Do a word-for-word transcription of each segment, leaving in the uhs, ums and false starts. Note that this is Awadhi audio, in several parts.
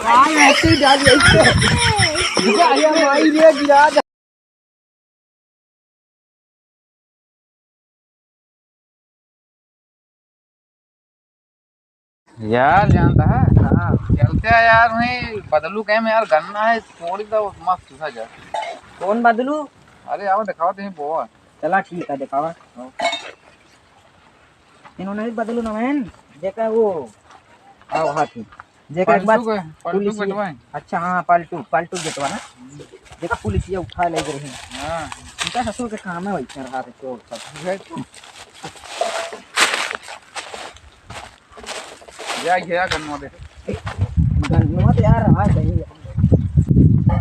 आई ऐसे ही डाल, ऐसे। गिरा, ये माई रे, गिरा। यार, जानता है? हाँ। चलते हैं यार, वहीं बदलू के में यार, गन्ना है, तोड़ी तो मस्त चूहा जा। कौन बदलू? अरे, आओ, दिखाओ, तुम बोआ। चला, ठीक है, दिखावा। हाँ। इन्होंने भी बदलू ना, बहन, जेका वो, आओ, हाथी। जेका एक बार पलटू के, पलटू पुलिस के ये, बटवाए। अच्छा, हाँ, पलटू, पलटू बेटवा ना। जेका पुलिस ये उठा ले गए हैं। हाँ। इनका ससुर के काम है वही कर रहा था, चोर सब। ये तो। या, या गन्नवा दे। गन्नवा तो यार रहा सही है।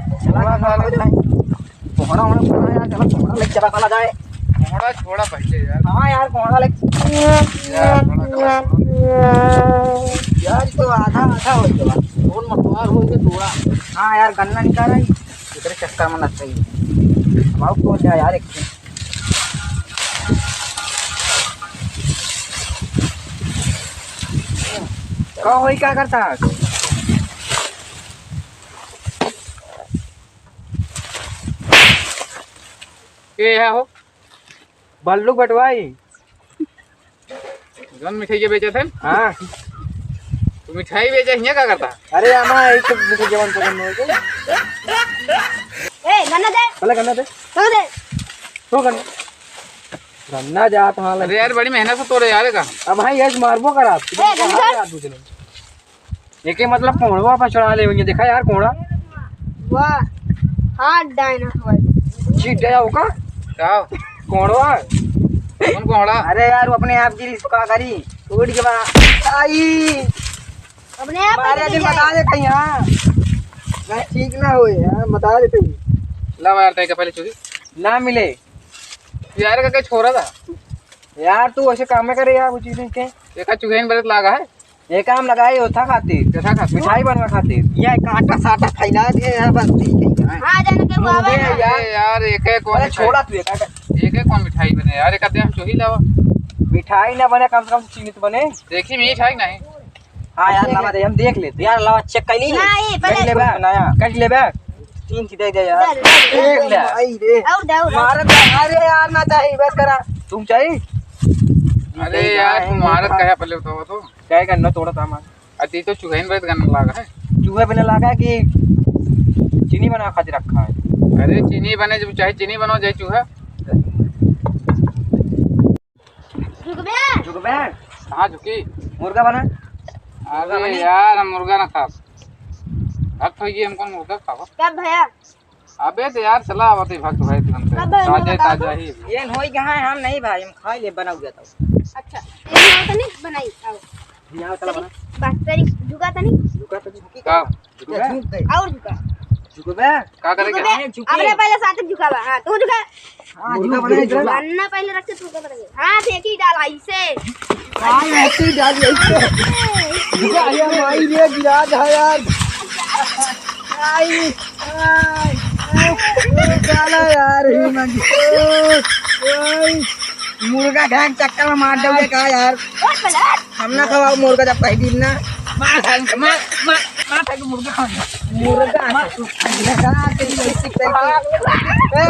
चला, थोड़ा सा गन्नवा दे। कोहड़ा होना, कोहड़ा यार, चला, कोहड़ा लेके चला, चला जाए। कोहड़ा छोड़ा पहले यार। हाँ यार, कोहड़ा लेके। यार, थोड़ा गलत। यार, ये तो आधा, आधा हो गया। कौन मतवार हो गया थोड़ा। हाँ यार, गन्ना निकाल रही। इधर चक्कर में लग गई। अब आओ, तो जा यार, एक का होई, का करता है? के है हो? बल्लू बटवाई। जौन मिठाई के बेचत है? हाँ। तू मिठाई बेचे हियाँ का करता? अरे, हमारा एक तो मिठाई जवान पसंद नहीं है। ए, गन्ना दे। पहले गन्ना दे। गन्ना दे। तो गन्ना। गन्ना जात हाँ अरे यार, बड़ी मेहनत से तोड़े यार का। अब भाई, आज मारबो करा। ए, गन्ना दे। यार, दूसरे। एके मतलब कोंड़वा पर चढ़ा ले, देखा यार कोंड़ा। वाह, हाथ डायनामाइट। चीट गया होगा। का? कोंड़वा। कौन कोंड़ा? अरे यार, वो अपने आप गिरी, इसको का करी? उड़ के बा-, आई। अपने आप मारे उड़ दिन गया। बता दे कहीं, हाँ। नहीं, ठीक ना हो यार, बता दे कहीं। ला यार, तय का पहले चुकी। ना मिले। यार का, का छोरा था? यार, तू ऐसे काम में करे यार, वो चीजें के। एका चुगैन बरत लागा है। ये काम लगाए ओथा खातिर। कैसा खातिर? मिठाई बनवा खातिर। ये कांटा साटा फैला दिए यार, बस ठीक है। हाँ, जाने के बाबा अरे ना। यार, यार, एक है कौन अरे मिठाई? छोड़ा तू, एक है। एक है कौन मिठाई बने यार? एक आधे हम चोही लावा। मिठाई ना बने, कम से कम चीनी तो बने। देखी मिठाई नहीं। हाँ यार, लावा दे, हम देख लेते। यार, लावा चेक कर ली। नहीं, पहले कट ले बे, नया। कट ले बे। तीन की दे दे यार। दे, दे, दे। एक ले। भाई रे। और दे, और दे। मारत है, अरे यार, ना चाहिए, बस करा। तुम चाहिए? अरे यार, तुम मारत कहे पहले बताओ तो। क्या करना, तोड़ा था मार। अति तो चूहे में गन लागा है। चूहे बने लागा है कि चीनी बना खातिर रखा है। अरे चीनी बने, जब चाहे चीनी बनाओ, चाहे चूहा। झुकबे? झुकबे? कहाँ झुकी? मुर्गा बना। अरे मुर्गा बनी? यार, हम मुर्गा ना खाब। भक्त होइए, हम कौन मुर्गा खाबो? कब भैया? अबे तो यार, चला आवत है भक्त भाई तुरंत। कब भैया, ताजा बताओ ताजा तो। ही। ये होई कहाँ है, हम नहीं भाई, हम खा ले, बना हुआ था। अच्छा, ये बनाओ तो नहीं बनाई, आओ। यहाँ चला बना। बस तेरी झुका तो नहीं? झुका तो झुकी का? का? झुका? झुक गई। और झुका। झुकबे? का करेगा? झुकबे। झुकी। अपने पहले साथ झुकावा, हाँ, तू झुका। हाँ, मुर्गा झुक बनाए गई, इधर। झुका। अन्ना पहले रख के तू का बनाए। हाँ, फेंकी डाल ऐसे। हाँ, ऐसे ही डाल, ऐसे। झुका, ये माई रे, गिरा जा यार। आई, आई, आई, साला यार, ही मंगी। ओए, ओए, मुर्गा खाए के चक्कर में मार दोगे का यार? हम ना खवाओ मुर्गा जब कहीं दिन ना। मार खा, मार, मार, मार खा के मुर्गा खा। मुर्गा खा, तू खा, तेरी ऐसी करके। ए,